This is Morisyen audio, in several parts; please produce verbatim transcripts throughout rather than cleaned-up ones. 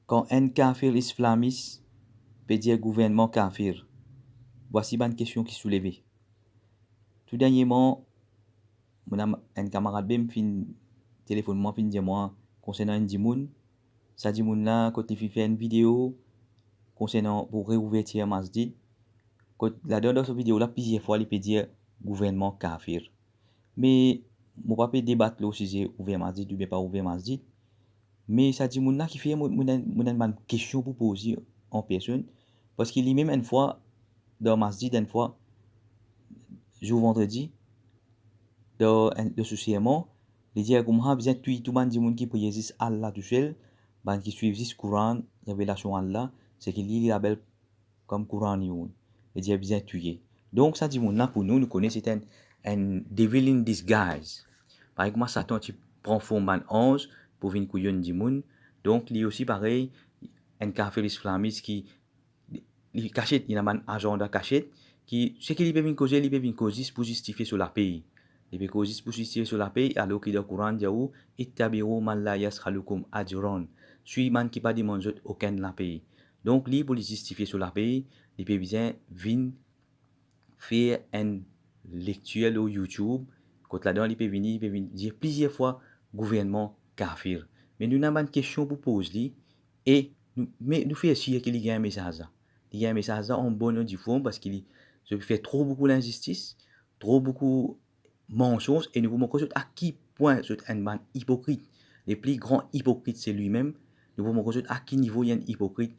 Kan enn kafir islamis pe dir gouvernman kafir, vwasi bann kestion ki souleve. Tou derniereman, mo ena enn kamarad mem finn telefonn mwa, finn dir mwa konsernan enn dimoun. Sa dimoun la, kot li finn fer enn video konsernan pou reouvertir masjid, kot ladan dan so video la, plizier fwa li pe dir gouvernman kafir. Me mo pa pe debat lor size ouver masjid oubien pa ouver masjid. Me sa dimoun la ki fer mo, mo ena, mo ena bann kestion pou poz li an personn, parski limem enn fwa, dan masjid enn fwa, zour vandredi, dan enn, dan so sermon, li dir kouma bizin touy tou bann dimoun ki priye zis Allah tousel, bann ki swiv zis Koran, revelasion Allah, seki li, li apel kom Koraniyun, li dir bizin touye. Donk sa dimoun la pou nou, nou kone se enn, enn devil in disguise. Parey kouma Satan ti pran form bann anz pou vinn kouyonn dimoun, donk li osi parey, enn kafir islamis ki li kasiet, li ena bann azanda kasiet, ki seki li pe vinn koze, li pe vinn koz zis pou zistifie so lapey. Li pe koz zis pou zistifie so lapey, alor ki dan Koran dir ou, "Ittabi'u man la yas'alukum ajran." Swiv bann ki pa demann zot okenn lapey. Donk li, pou li zistifie so lapey, li pe bizin vinn fer enn lektir lor YouTube, kot ladan li pe vini, li pe vinn dir plizier fwa gouvernman kafir. Me nou ena bann kestion pou poz li, e nou, me nou fer sir ki li gagn mesaz la. Li gagn mesaz la an bonn, an di form, parski li, zot fer tro boukou linzistis, tro boukou mansonz, e nou pou montre zot a ki pwin zot enn bann ipokrit. Le pli gran ipokrit se limem. Nou pou montre zot a ki nivo li enn ipokrit,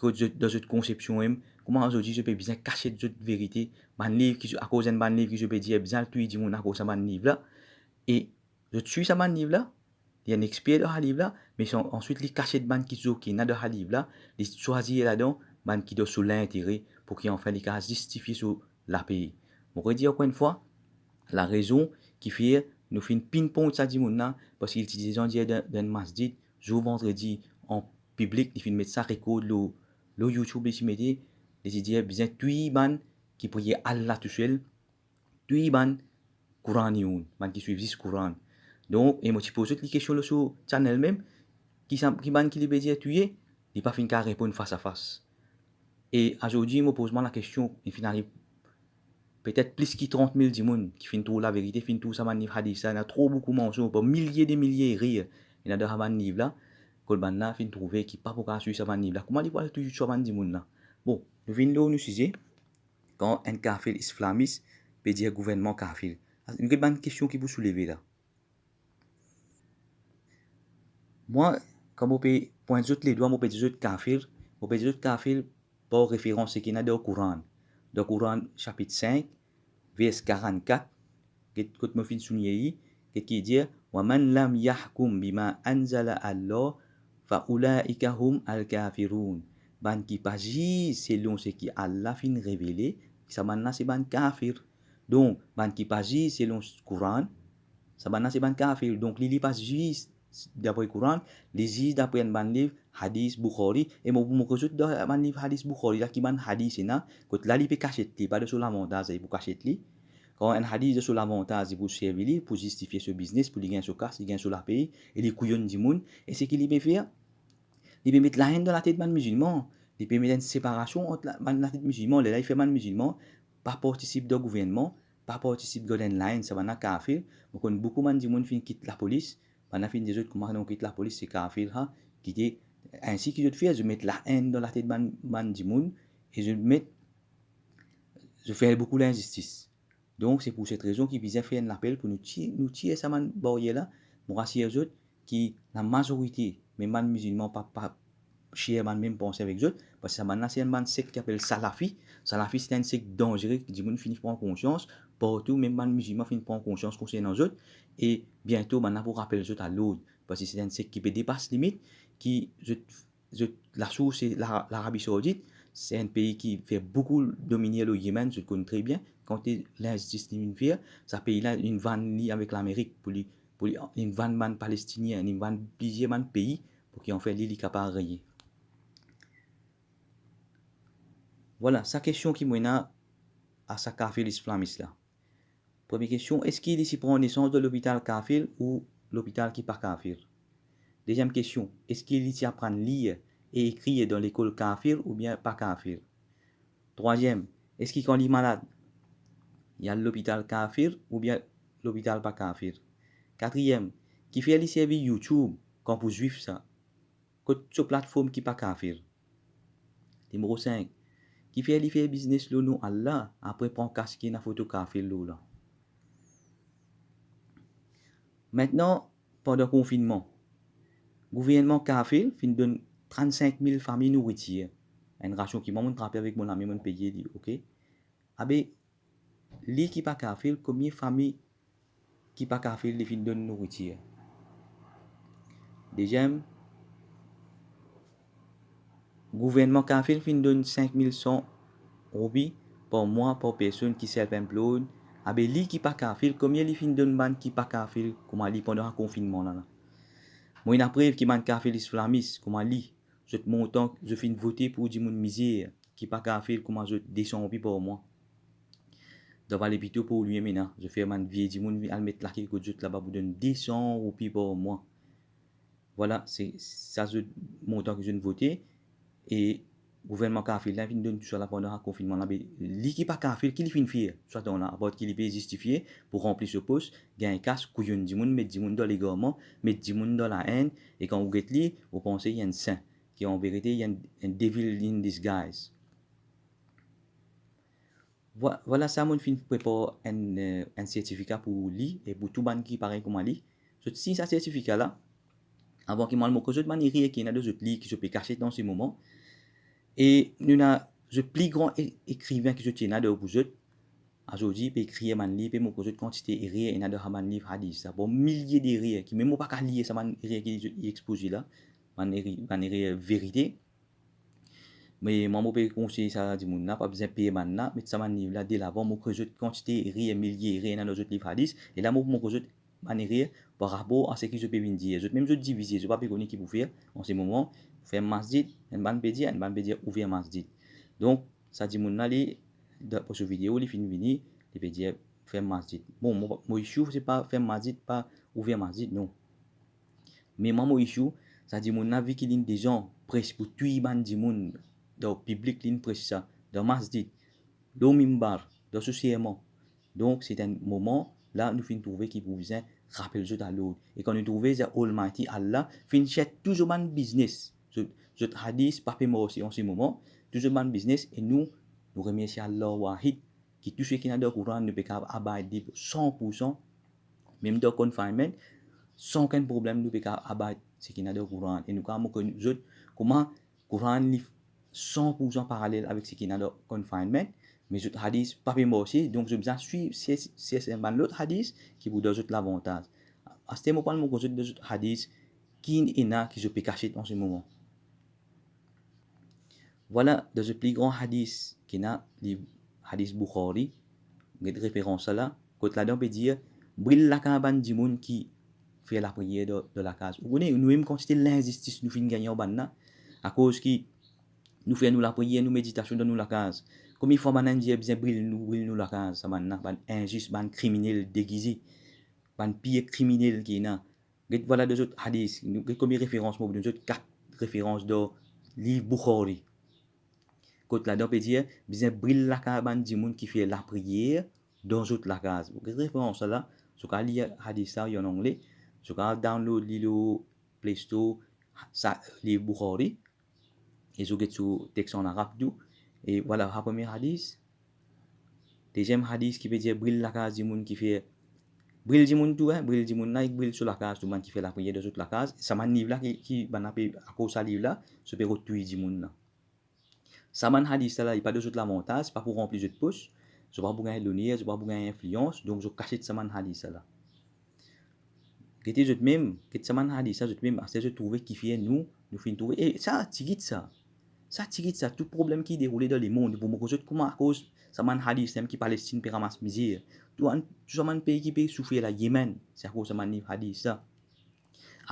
kot zot, dan zot konsepsion mem, kouma zordi zot pe bizin kasiet zot verite, bann liv ki, akoz enn bann liv ki zot pe dir bizin al touy dimoun akoz sa bann liv la, e zot swiv sa bann liv la, li enn exper dan sa liv la, me san, answit li kasiet bann ki zour ki ena dan sa liv la, li swazir ladan bann ki dan so lintere, pou ki anfin li kapav zistifie so lapey. Mo redi ankor enn fwa, larezon ki fer nou finn pinpont sa dimoun la, parski li ti deza dir dan, dan enn masjid, zour vandredi, an piblik, li finn met sa rekord lor, lor YouTube, li ti mete, li ti dir bizin touy bann ki priye Allah tousel, touy bann Koraniyun, bann ki swiv zis Koran. Donk, e mo ti poz zot li kestion lor so channel mem, ki sa, ki bann ki li pe dir touye, li pa finn kapav reponn fas a fas. E azordi, mo poz mwa lakestion, li finn ariv petet plis ki trant mil dimoun ki finn trouv laverite, finn trouv sa bann liv hadis la, ena tro boukou mansonz, par milie de milie erer ena dan sa bann liv la, kot bann la finn trouve ki pa pou kapav swiv sa bann liv la. Kouma li pou al touy sa bann dimoun la? Bon, nou vinn lor nou size, kan enn kafir islamis pe dir gouvernman kafir. Nou get bann kestion ki pou souleve la. Mwa, kan mo pe pwint zot ledwa, mo pe dir zot kafir, mo pe dir zot kafir par referans seki ena dan Koran. Dan Koran sapit sink, vers karannkat, get kot mo finn souligne li, get ki dir, "Wa man lam yahkum bima anzala Allah, fa ulaika humul kafirun." Bann ki pa ziz selon seki Allah finn revele, sa bann la se bann kafir. Donk, bann ki pa ziz selon Koran, sa bann la se bann kafir. Donk, li, li pa ziz dapre Koran, li ziz dapre enn bann liv hadis Bukhari, e mo pou montre zot dan bann liv hadis Bukhari la ki bann hadis ena, kot la li pe kasiet li, pa dan so lavantaz li pou kasiet li. Kan enn hadis dan so lavantaz li pou servi li, pou zistifie so biznes, pou li gagn so kas, li gagn so lapey, e li kouyonn dimoun, e seki li pe fer, li pe met laenn dan latet bann mizilman, li pe met enn separasion ant la, bann latet mizilman, lerla li fer bann mizilman pa partisip dan gouvernman, pa partisip dan enn laenn, sa bann la kafir. Mo konn boukou bann dimoun finn kit lapolis, bann la finn dir zot kouma nou kit lapolis, se kafir sa, kite, ensi ki zot fer, zot met laenn dan latet bann, bann dimoun, e zot met, zot fer boukou linzistis. Donk, se pou set rezon ki bizin fer enn lapel pou nou ti-, nou tir sa bann baryer la. Mo rasir zot ki lamazorite, mem bann mizilman pa, pa share bann mem panse avek zot, parski sa bann la se enn bann sek ki apel Salafi. Salafi se enn sek danzere, ki dimoun finn pran konsians, partou, mem bann mizilman finn pran konsians konsernan zot, e biento bann la pou rapel zot a lord, parski se enn sek ki pe depas limit, ki zot zot lasours se La-, Larabi Saoudit, se enn pei ki fer boukou domine lor Yemen, zot konn tre bien, kan ti linzistis li finn fer, sa pei la inn vann li avek Lamerik pou li, pou li, inn vann bann Palestinien, inn vann plizier bann pei pou ki anfin li, li kapav reye. Vwala, sa kestion ki mo ena a sa kafir islamis la. Premie kestion, eski li ti pran nesans dan lopital kafir ou lopital ki pa kafir? Deziem kestion, eski li ti aprann lir e ekrir dan lekol kafir oubien pa kafir? Trwaziem, eski kan li malad, li al lopital kafir oubien lopital pa kafir? Katriem, kifer li servi YouTube kan pou Zwif sa? Kot so platform ki pa kafir? Nimero sink, kifer li fer biznes lor nom Allah, apre pran kas ki ena foto kafir lor la? Aster, pandan konfinnman, gouvernman kafir finn donn trant-sink mil fami nouritir. Enn rasion ki mwa, monn trape avek mo lame, monn peye li, ok? Abe, li ki pa kafir, komie fami ki pa kafir li finn donn nouritir? Deziem, gouvernman kafir finn donn sink mil san roupi par mwa par personn ki self-employed. Abe, li ki pa kafir, komie li finn donn bann ki pa kafir kouma li pandan sa konfinnman la la? Mo ena prev ki bann kafir islamis kouma li, zot montan zot finn vote pou dimoun mizer ki pa kafir kouma zot, de san roupi par mwa. Dan bann lepito pou li mem ena, zot fer bann vie dimoun al met lake kot zot laba pou donn de san roupi par mwa. Vwala, se sa zot montan ki zot vote. E gouvernman kafir la finn donn tou sa la pandan sa konfinnman la. Be, li ki pa kafir, ki li finn fer sa tan la, apar ki li pe zistifie pou ranpli so pos, gagn kas, kouyonn dimoun, met dimoun dan legarman, met dimoun dan laenn, e kan ou get li, ou panse li enn sin, ki an verite li enn, enn devil in disguise. Vwa-, vwala sa, monn finn prepar enn, eh, enn sertifika pou li e pou tou bann ki parey kouma li. Zot sign sa sertifika la, avan ki mo al montre zot bann erer ki ena dan zot liv ki zot pe kasiet an se moman. E nou ena zot pli gran e-, ekriven ki zot ti ena dan pou zot. Azordi, pe ekrir bann liv, pe montre zot kantite erer ena dan sa bann liv hadis la. Bon, milie derer ki mem mo pa kav lir sa bann erer ki zot, li expoze la, bann eri-, bann erer verite. Me mwa, mo pe konsey sa dimoun la, pa bizin per bann la, met sa bann liv la delavan, montre zot kantite erer, milie erer ena dan zot liv hadis, e la mo montre zot bann erer par rapor a seki zot pe vinn dir. Zot mem zot divize, zot pa pe kone ki pou fer an se moman. Ferm masjid, enn bann pe dir, enn bann pe dir ouver masjid. Donk, sa dimoun la, li, dan, pou so video, li finn vini, li pe dir ferm masjid. Bon, mo, mo issue, se pa ferm masjid, pa ouver masjid, non. Me mwa, mo issue, sa dimoun la, vi ki linn deza pres pou touy bann dimoun, dan piblik linn pres sa, dan masjid, lor mimbar, dan so sermon. Donk, se enn moman, la, nou finn trouve ki pou bizin rapel zot a lord. E kan nou trouve, the Almighty Allah finn set tou zot bann biznes, zot, zot hadis pa pe marse an se moman, tou zot bann biznes, e nou, nou remersie Allah Wahid, ki tou seki ena dan Koran, nou pe kav abide li san pou san, mem dan confinement, san okenn problem, nou pe kav abide seki ena dan Koran. E nou kav montre zot kouma Koran li san pou san paralel avek seki ena dan confinement, me zot hadis pa pe marse, donk zot bizin swiv se, se, se bann lot hadis ki pou dan zot lavantaz. Aster mo pou al montre zot dan zot hadis ki ena ki zot pe kasiet an se moman. Vwala, dan zot pli gran hadis ki ena, li hadis Bukhari, get referans la, kot ladan pe dir, bril lakaz bann dimoun ki fer lapriyer dan, dan lakaz. Ou kone, nou mem kantite linzistis nou finn gagne ar bann la, akoz ki nou fer nou lapriyer, nou meditasion dan nou lakaz. Konbien fwa bann la dir bizin bril nou, bril nou lakaz, sa bann la, bann inzis, bann kriminel degize, bann pir kriminel ki ena. Get vwala dan zot hadis, nou, get konbien referans mo pou donn zot, kat referans dan liv Bukhari. Kot ladan pe dir, bizin bril lakaz bann dimoun ki fer lapriyer dan zot lakaz. Get referans la, zot kav lir hadis la, li an angle, zot kav download li lor Play Store, sa, liv Bukhari, e zot get so text an arab tou. E vwala, sa premie hadis. Deziem hadis ki pe dir, bril lakaz dimoun ki fer, bril dimoun tou, hein, bril dimoun la, ek bril so lakaz, tou bann ki fer lapriyer dan zot lakaz. Sa bann liv la ki, ki bann la pe, akoz sa liv la, zot pe rod touy dimoun la. Sa bann hadis la, li pa dan zot lavantaz, pa pou ranpli zot pos, zot pa pou gagn loner, zot pa pou gagn inflians, donk zot kasiet sa bann hadis la. Gete zot mem, get sa bann hadis la, zot mem, aster zot trouve kifer nou, nou finn trouve. E sa, tigit sa. Sa, tigit sa, tou problem ki deroule dan lemond, pou montre zot kouma akoz sa bann hadis la mem ki Palestinn pe ramas mizer. Tou bann, tou sa bann pei ki pe soufer la, Yemen, se akoz sa bann liv hadis la.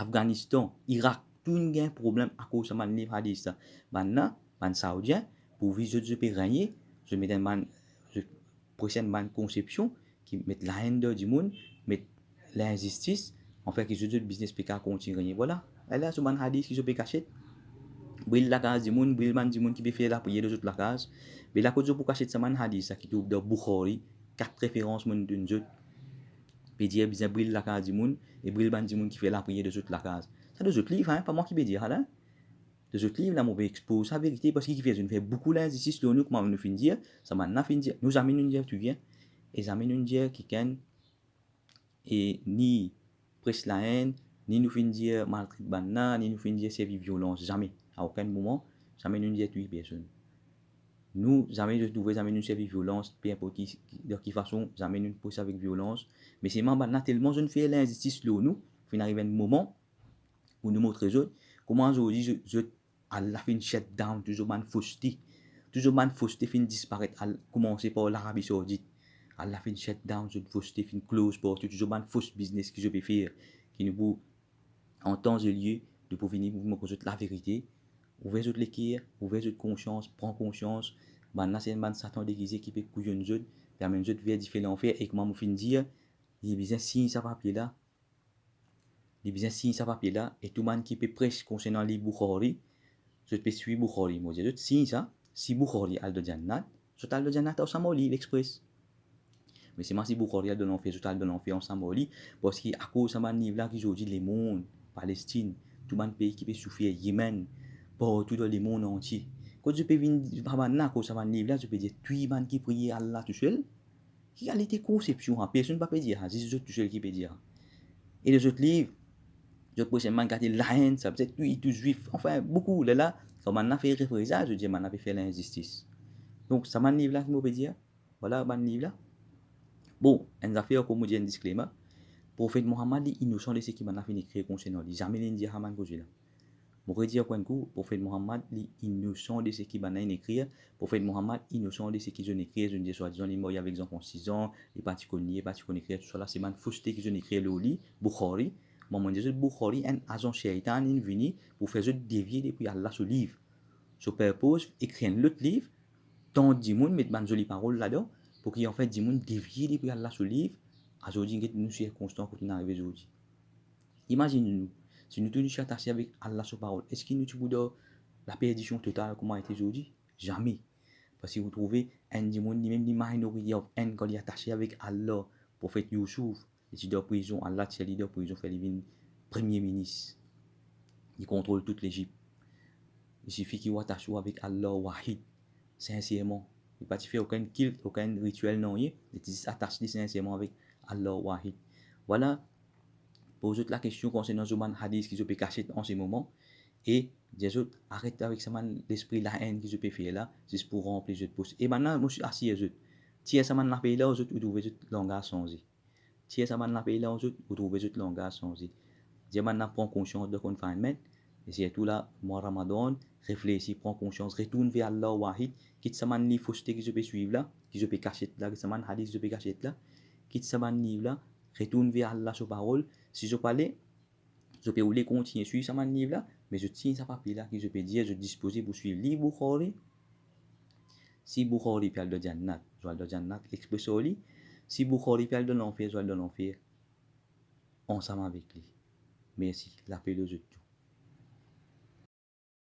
Afganistan, Irak, tou inn gagn problem akoz sa bann liv hadis la. Bann la, bann Saoudien, pourvi zot, zot pe regne, zot met enn bann, zot pres enn bann konsepsion ki met laenn dan dimoun, met linzistis, anfin ki zot, zot biznes pe kav kontign regne. Vwala, ala so bann hadis ki zot pe kasiet. bril lakaz dimoun, bril bann dimoun ki pe fer lapriyer dan zot lakaz. Me la kot zot pou kasiet sa bann hadis la ki trouv dan Bukhari, kat referans monn donn zot, pe dir bizin bril lakaz dimoun e bril bann dimoun ki fer lapriyer dan zot lakaz. Sa dan zot liv, hein, pa mwa ki pe dir sa la. Dan zot liv la, mo pe expoz sa verite, parski ki fer zot fer boukou linzistis lor nou, kouma nou finn dir, sa bann la finn dir, nou zame nou dir touy, hein, e zame nou dir kikenn e ni pres laenn, ni nou finn dir maltret bann la, ni nou finn dir servi violans, zame, a okenn moman, zame nou dir touy personn. Nou, zame zot trouve, zame nou servi violans, pe inport ki, dan ki fason, zame nou pres avek violans. Me selman bann la, telman zot fer linzistis lor nou, finn ariv enn moman pou nou montre zot kouma zordi zot, zot, Allah finn shut down tou zot bann foste. Tou zot bann foste finn disparet, al, koumanse par Larabi Saoudit. Allah finn shut down zot foste, finn close partou, tou zot bann fos biznes ki zot pe fer, ki nou pou, an tan e lie, nou pou vini pou montre zot laverite. Ouver zot leker, ouver zot konsians, pran konsians. Bann la se enn bann Satan degize ki pe kouyonn zot, pe amenn zot ver dife lanfer. E kouma mo finn dir, li bizin sign sa papie la. Li bizin sign sa papie la, e tou bann ki pe pres konsernan li Bukhari, zot pe swiv Bukhari. Mo dir zot, sign sa, si Bukhari al dan jannat, zot al dan jannat ansam ar li, lexpres. Me selman si Bukhari al dan lanfer, zot al dan lanfer ansam ar li, parski akoz sa bann liv la ki zordi lemond, Palestinn, tou bann pei ki pe soufer, Yemen, partou dan lemond antie. Kot zot pe vinn, pa bann la, akoz sa bann liv la, zot pe dir, touy bann ki priye Allah tousel. Ki kalite konsepsion sa? Personn pa pe dir sa, zis zot tousel ki pe dir sa. E dan zot liv, zot pres enn bann kalite laenn, sa, petet touy tou Zwif, anfin, boukou, lerla, kan bann la fer reprezay, zot dir bann la pe fer linzistis. Donk, sa bann liv la ki mo pe dir, vwala bann liv la. Bon, enn zafer ankor, mo dir enn disclaimer. Profet Mohammad, li inosan de seki bann la finn ekrir konsernan li. Zame li dir sa bann koze la. Mo redir ankor enn kou, Profet Mohammad, li inosan de seki bann la inn ekrir. Profet Mohammad inosan de seki zot inn ekrir, zot inn dir swadizan li marye avek zanfan sis an, li pa ti konn lir, pa ti konn ekrir, tousala, se bann foste ki zot inn ekrir lor li, Bukhari. Mwa, mo dir zot, Bukhari, enn azan seytan inn vini pou fer zot devie depi Allah so liv. So purpose, ekrir enn lot liv, tant dimoun, met bann zoli parol ladan, pou ki, anfin, dimoun devie depi Allah so liv. Azordi, get nou sirkonstan kot nou arive zordi. Imazinn nou, si nou tou nou ti atase avek Allah so parol, eski nou ti pou dan laperdision total kouma ete zordi? Zame. Parski ou trouve enn dimoun, li mem li minority of enn, kan li atase avek Allah, Profet Youssouf, li ti dan prizon, Allah tir li dan prizon, fer li vinn premie minis. Li kontrol tou Lezip. Li sifi ki ou atas ou avek Allah Wahid, sinserman. Li pa ti fer okenn kilt, okenn ritiel, nanye, li ti zis atas li sinserman avek Allah Wahid. Vwala, poz zot lakestion konsernan zot bann hadis ki zot pe kasiet an se moman, e dir zot, aret avek sa bann lespri laenn ki zot pe fer la, zis pou ranpli zot pos. E bann la, mo asir zot, tir sa bann lapey la, zot, ou trouve zot langaz sanze. Tir sa bann lapey la, zot, ou trouve zot langaz sanze. Dir bann la pran konsians dan confinement, e sirtou la, mwa Ramadan, reflesi, pran konsians, retourn ver Allah Wahid, kit sa bann liv foste ki zot pe swiv la, ki zot pe kasiet la, kit sa bann hadis ki zot pe kasiet la, kit sa bann liv la, retourn ver Allah so parol. Si zot pa le, zot pe oule kontigne swiv sa bann liv la, me zot sign sa papie la ki zot pe dir zot dispoze pou swiv li Bukhari. Si Bukhari pe al dan jannat, zot al dan jannat, lexpres ar li. Si Bukhari pe al dan lanfer, zot al dan lanfer ansam avek li. Mersi, lape lor zot tou.